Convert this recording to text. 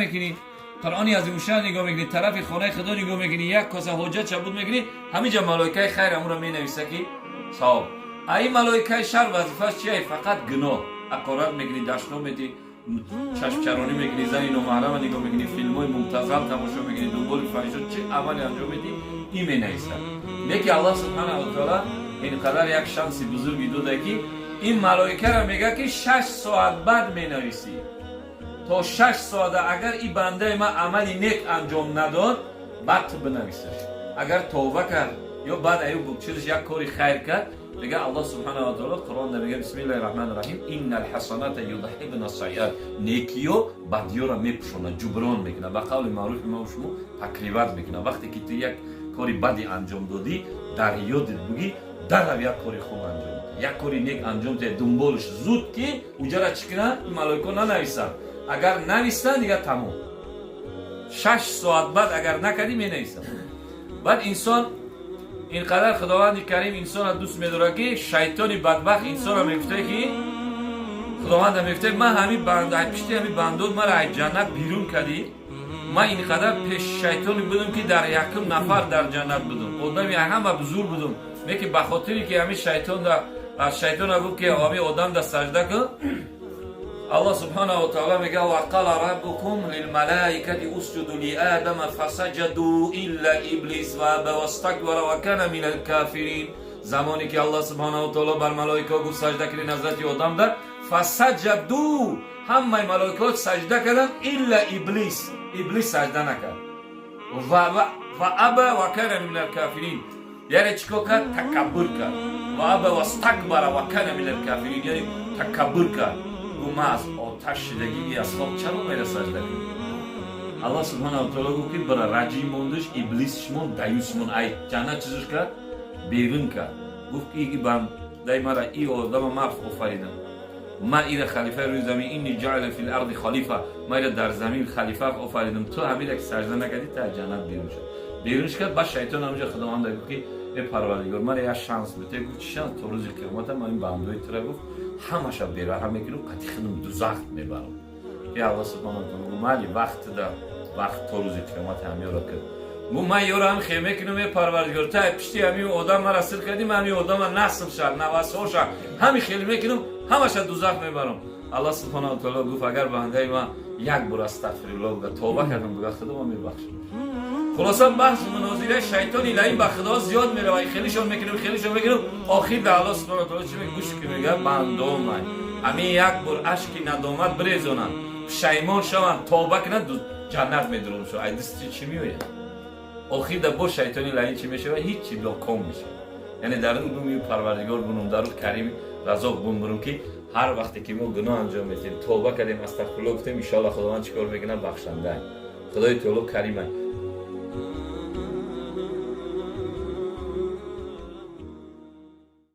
Мекунӣ, Қуръони азимушшаън нигоҳ мекунӣ, тарафи хонаи Худо нигоҳ мекунӣ, як коса ҳоҷат чабуд мекунӣ, ҳаминҷа малоикаи хайр ҳамуро менависа, ки савоб. А ин малоикаи шар вазифааш чия? Фақат гуноҳ. Ҳақорат мекунӣ, дашном медӣ, чашмчаронӣ мекунӣ, зани номаҳрама нигоҳ мекунӣ, филмҳои мубтазал тамошо мекунӣ, дунболи фаҳишо чӣ амале анҷом медӣ, ин менависад. Леки Аллоҳ субҳанаҳу таала ин қадар як шанси бузурги дода, ки ин малоикаро мега, ки 6 соат баъд менависӣ. То 6 соата агар ин бандаи ман амали нек анҷом надод, баъд ту бинависаш. Агар тавба кард ё баъд аю чизаш як кори хайр кард, мега Аллоҳ субҳанаҳу ва таала Қуръонда мега: "Бисмиллаҳи раҳмани раҳим, иннал ҳасаната юдҳибна сайиат". Некиё бадиёро мепӯшонад, ҷуброн мекунад, ба қавли маъруфи мо шумо покрывать мекунад. Вақте ки ту як кори бади анҷом додӣ, дар ёдат бугӣ, дарав як кори хуб анҷом, як кори нек анҷом диҳ, дунболш зуд, ки уҷара чӣ кунанд? Ин малоико нанависанд. Агар нависанд, дига тамом. 6 соат баъд агар накардӣ, менависанд. Баъд инсон ин қадар Худованди Карим инсонро дӯст медорад, ки шайтони бадбахт инсонро мегуфта, ки Худованда мегуфта: "Ман ҳамин пишти ҳамин бандод мара ай ҷаннат берун кардӣ. Ман ин қадар пеш шайтоне будам, ки дар якум нафар дар ҷаннат будам, одами ҳама бузург будам, лекин ба хотире ки ҳамин шайтон аз шайтона гуфт, ки ҳамин одам да сажда кун". Аллоҳ субҳанаҳу ва таала мега: "وقال ربكم للملائكة اسجدوا لآدم فسجدوا إلا إبليس وأبى واستكبر وكان من الكافرين". Замоне ки Аллоҳ субҳанаҳу ва таала бар малоика гуфт: "Сажда кунед ҳазрати одам да", فسجدوا, ҳамаи малоикаҳо сажда карданд, إلا إبليس, Иблис сажда накард, وأبى وكان من الكافرين. Яъне чӣ кор кард? Такаббур кард. وأبى واستكبر وكان من الكافرين, яъне такаббур кард. Гуфт: "Ман аз оташ шидагӣ, аз хок чаро мера сажда кунам?" Аллоҳ субҳанаҳу таала гуфт, ки бира раҷим мондаш, Иблис шумон, даюс мон, ай ҷаннат чизш кард, берун кард. Гуфт, ки дай мара, и одама ман офаридам, ман ира халифаи рӯи замин, إني جاعل في الأرض خليفة, ман ира дар замин халифа офаридам, ту ҳамира ки сажда накардӣ, та ҷаннат берун шуд. Берунш кард. Баъд шайтон ҳамҷа Худованда гуфт, ки э Парвардигор, мара як шанс бите. Гуфт: "Чӣ шанс?" "То рӯзи қиёмата ман ин бандои тура", гуфт, "ҳамаша бераҳам мекунам, қати худам дузах мебарам". Ки Аллоҳ субҳанаҳу таала гуфт: "Майли, вақт да вақт, то рӯзи қиёмат ҳамёро кард". Гуфт: "Ман ёро ҳам хе мекунам, э Парвардигор, та пишти ҳамин одам мара сир кардӣ, ман ҳамин одама насл шад, навасҳо шад, ҳами хеле мекунам, ҳамаша дузах мебарам". Аллоҳ субҳанаҳу таала гуфт: "Агар бандаи ман як бор астағфируллоҳ гуфта, тавба кардам буга, Худо мебахшам". Хулоса, баҳс мунозираи шайтони лаин ба Худо зиёд меравад. Хелишон мекунем, хелишон мекунем, охир да Аллоҳ субҳанаҳу таала чӣ мегӯ? Гӯш ки мега: "Бандомай ҳамин як бор ашки надомат бирезонанд, пушаймон шаванд, тавба кунанд, ҷаннат медурам шо. Ай дасти чӣ меояд?" Охир да бо шайтони лаин чӣ мешавад? Ҳичи, ноком мешавад. Яъне дар улуми Парвардигор бунум, дар Карими Разоқ бунбурум, ки ҳар вақте ки мо гуноҳ анҷом медиҳем, тавба кардем, астағфируллоҳ гуфтем, иншоалло Худованд чӣ кор мекунад? Бахшанда. Худои таоло карима.